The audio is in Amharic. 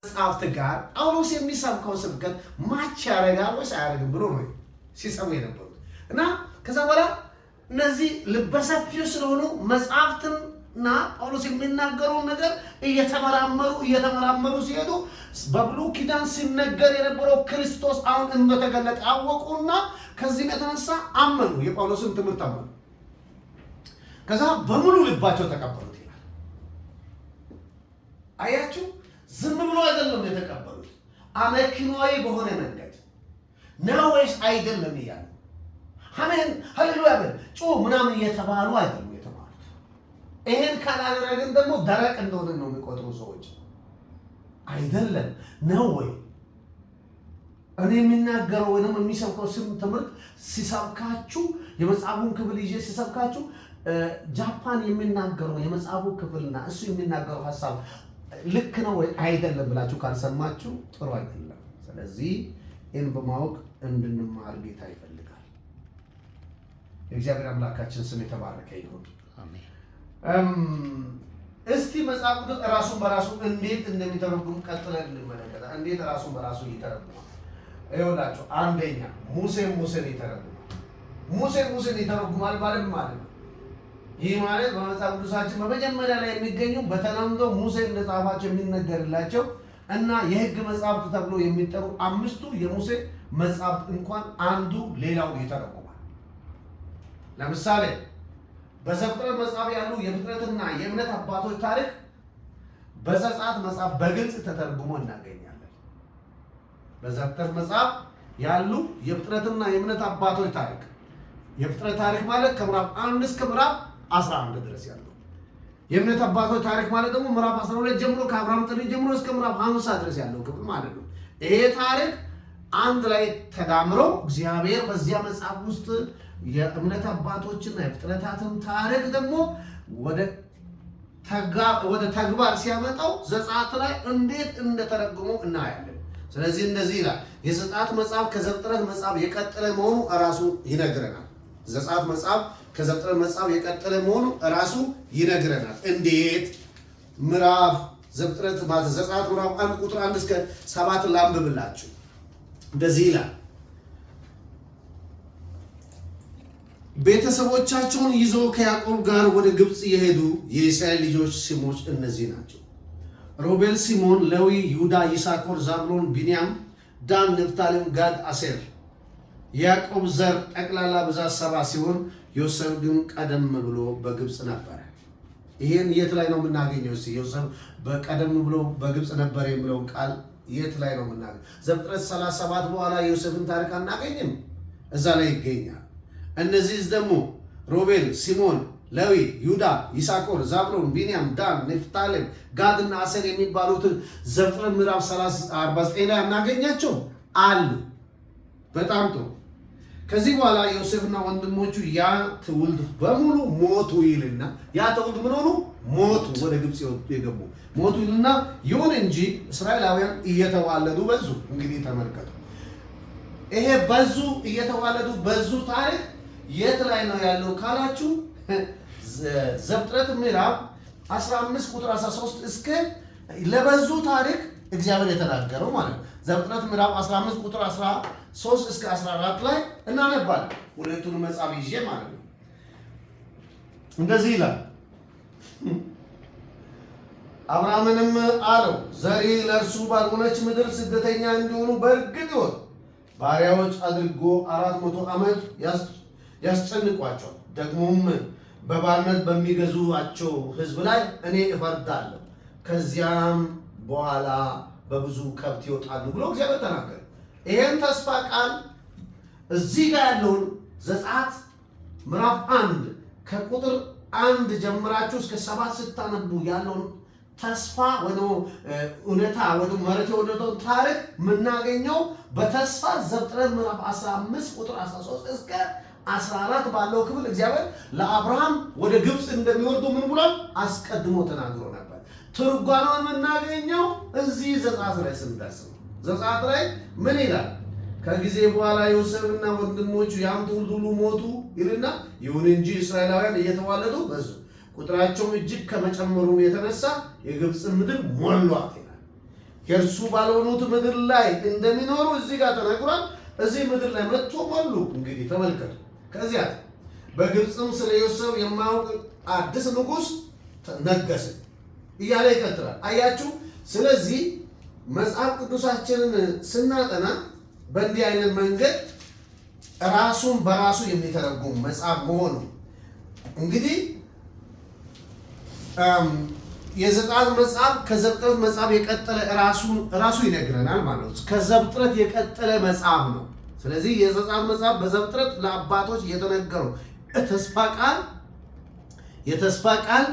መጽሐፍት ጋር ጳውሎስ የሚሰብከው ስብከት match ያደርጋል ወይስ አያደርግም ብሎ ነው ሲሰሙ የነበሩት። እና ከዛ በኋላ እነዚህ ልበሰፊው ስለሆኑ መጽሐፍትና ጳውሎስ የሚናገረውን ነገር እየተመራመሩ እየተመራመሩ ሲሄዱ በብሉይ ኪዳን ሲነገር የነበረው ክርስቶስ አሁን እንደተገለጠ አወቁና ከዚህም የተነሳ አመኑ፣ የጳውሎስን ትምህርት አመኑ። ከዛ በሙሉ ልባቸው ተቀበሉት ይላል። አያችሁ፣ ዝም ብሎ አይደለም የተቀበሉት፣ አመክንዮአዊ በሆነ መንገድ ነው ወይስ አይደለም እያሉ፣ አሜን ሃሌሉያ በል ጩህ ምናምን እየተባሉ አይደሉም የተማሩት። ይሄን ካላደረግን ደግሞ ደረቅ እንደሆነ ነው የሚቆጥሩ ሰዎች። አይደለም ነው ወይ እኔ የሚናገረው ወይም የሚሰብከው ስም ትምህርት ሲሰብካችሁ፣ የመጽሐፉን ክፍል ይዤ ሲሰብካችሁ፣ ጃፓን የሚናገረው የመጽሐፉ ክፍልና እሱ የሚናገረው ሀሳብ ልክ ነው ወይ አይደለም ብላችሁ ካልሰማችሁ ጥሩ አይደለም። ስለዚህ ይህን በማወቅ እንድንማር ጌታ ይፈልጋል። የእግዚአብሔር አምላካችን ስም የተባረከ ይሁን። አሜን። እስቲ መጽሐፍ ቅዱስ ራሱን በራሱ እንዴት እንደሚተረጉም ቀጥለን እንመለከታለን። እንዴት ራሱን በራሱ ይተረጉማል? ይኸውላችሁ፣ አንደኛ ሙሴን ሙሴን ይተረጉማል። ሙሴን ሙሴን ይተረጉማል ማለት ማለት ነው። ይህ ማለት በመጽሐፍ ቅዱሳችን በመጀመሪያ ላይ የሚገኙ፣ በተለምዶ ሙሴ እንደጻፋቸው የሚነገርላቸው እና የሕግ መጽሐፍት ተብሎ የሚጠሩ አምስቱ የሙሴ መጽሐፍት እንኳን አንዱ ሌላውን ይተረጉማል። ለምሳሌ በዘፍጥረት መጽሐፍ ያሉ የፍጥረትና የእምነት አባቶች ታሪክ በዘጸአት መጽሐፍ በግልጽ ተተርጉሞ እናገኛለን። በዘፍጥረት መጽሐፍ ያሉ የፍጥረትና የእምነት አባቶች ታሪክ፣ የፍጥረት ታሪክ ማለት ከምዕራፍ 1 እስከ ምዕራፍ 11 ድረስ ያለው፣ የእምነት አባቶች ታሪክ ማለት ደግሞ ምዕራፍ 12 ጀምሮ፣ ከአብርሃም ጥሪ ጀምሮ እስከ ምዕራፍ 50 ድረስ ያለው ክፍል ማለት ነው። ይሄ ታሪክ አንድ ላይ ተዳምሮ እግዚአብሔር በዚያ መጽሐፍ ውስጥ የእምነት አባቶችና የፍጥረታትን ታሪክ ደግሞ ወደ ተግባር ሲያመጣው ዘጸአት ላይ እንዴት እንደተረጎመው እናያለን። ስለዚህ እንደዚህ ይላል። የዘጸአት መጽሐፍ ከዘፍጥረት መጽሐፍ የቀጠለ መሆኑ እራሱ ይነግረናል። ዘጸአት መጽሐፍ ከዘፍጥረት መጽሐፍ የቀጠለ መሆኑ እራሱ ይነግረናል። እንዴት? ምዕራፍ ዘፍጥረት ማለት ዘጸአት ምዕራፍ 1 ቁጥር 1 እስከ 7 ላንብብላችሁ። እንደዚህ ይላል። ቤተሰቦቻቸውን ይዘው ከያዕቆብ ጋር ወደ ግብፅ የሄዱ የእስራኤል ልጆች ስሞች እነዚህ ናቸው። ሮቤል፣ ሲሞን፣ ሌዊ፣ ይሁዳ፣ ይሳኮር፣ ዛብሎን፣ ቢንያም፣ ዳን፣ ንፍታሌም፣ ጋድ፣ አሴር። የያዕቆብ ዘር ጠቅላላ ብዛት 70 ሲሆን ዮሴፍ ግን ቀደም ብሎ በግብፅ ነበረ። ይህን የት ላይ ነው የምናገኘው? እስኪ ዮሴፍ በቀደም ብሎ በግብፅ ነበረ የሚለውን ቃል የት ላይ ነው የምናገኘው? ዘፍጥረት 37 በኋላ የዮሴፍን ታሪክ አናገኝም። እዛ ላይ ይገኛል። እነዚህ ደግሞ ሮቤል፣ ሲሞን፣ ሌዊ፣ ይሁዳ፣ ይሳኮር፣ ዛብሎን፣ ቢንያም፣ ዳን፣ ንፍታሌም፣ ጋድና አሴር የሚባሉትን ዘፍጥረት ምዕራፍ 49 ላይ አናገኛቸው አሉ። በጣም ጥሩ። ከዚህ በኋላ ዮሴፍና ወንድሞቹ ያ ትውልድ በሙሉ ሞቱ ይልና፣ ያ ትውልድ ምን ሆኑ? ሞቱ። ወደ ግብፅ የገቡ ሞቱ ይልና፣ ይሁን እንጂ እስራኤላውያን እየተዋለዱ በዙ። እንግዲህ ተመልከቱ። ይሄ በዙ፣ እየተዋለዱ በዙ ታሪክ የት ላይ ነው ያለው ካላችሁ ዘፍጥረት ምዕራፍ 15 ቁጥር 13 እስከ ለበዙ ታሪክ እግዚአብሔር የተናገረው ማለት ነው። ዘፍጥረት ምዕራፍ 15 ቁጥር 13 እስከ 14 ላይ እናነባለን። ሁለቱን መጽሐፍ ይዤ ማለት ነው። እንደዚህ ይላል። አብርሃምንም አለው፣ ዘርህ ለእርሱ ባልሆነች ምድር ስደተኛ እንዲሆኑ በእርግጥ ይወቅ፣ ባሪያዎች አድርጎ 400 ዓመት ያስጨንቋቸዋል። ደግሞም በባርነት በሚገዙአቸው ሕዝብ ላይ እኔ እፈርዳለሁ፣ ከዚያም በኋላ በብዙ ከብት ይወጣሉ ብሎ እግዚአብሔር ተናገረ። ይሄን ተስፋ ቃል እዚህ ጋር ያለውን ዘጸአት ምዕራፍ 1 ከቁጥር 1 ጀምራችሁ እስከ 7 ስታነቡ ያለውን ተስፋ ወይ ደግሞ እውነታ ወይ ደግሞ መሬት የወደደውን ታሪክ የምናገኘው በተስፋ ዘፍጥረት ምዕራፍ 15 ቁጥር 13 እስከ 14 ባለው ክፍል እግዚአብሔር ለአብርሃም ወደ ግብፅ እንደሚወርዱ ምን ብሏል? አስቀድሞ ተናግሮ ነበር። ትርጓሜውን የምናገኘው እዚህ ዘጸአት ላይ ስንደርስ ነው። ዘጸአት ላይ ምን ይላል? ከጊዜ በኋላ ዮሴፍና ወንድሞቹ ያም ትውልድ ሁሉ ሞቱ ይልና፣ ይሁን እንጂ እስራኤላውያን እየተዋለዱ በዙ፣ ቁጥራቸውም እጅግ ከመጨመሩ የተነሳ የግብፅን ምድር ሞሏት ይላል። የእርሱ ባልሆኑት ምድር ላይ እንደሚኖሩ እዚህ ጋር ተነግሯል። እዚህ ምድር ላይ መጥቶ ሞሉ። እንግዲህ ተመልከቱ። ከዚያ በግብፅም ስለ ዮሴፍ የማያውቅ አዲስ ንጉሥ ነገሰ እያለ ይቀጥላል። አያችሁ። ስለዚህ መጽሐፍ ቅዱሳችንን ስናጠና በእንዲህ አይነት መንገድ ራሱን በራሱ የሚተረጉም መጽሐፍ መሆኑ፣ እንግዲህ የዘጸአት መጽሐፍ ከዘፍጥረት መጽሐፍ የቀጠለ ራሱ ይነግረናል ማለት ነው። ከዘፍጥረት የቀጠለ መጽሐፍ ነው። ስለዚህ የዘጸአት መጽሐፍ በዘፍጥረት ለአባቶች የተነገረው የተስፋ ቃል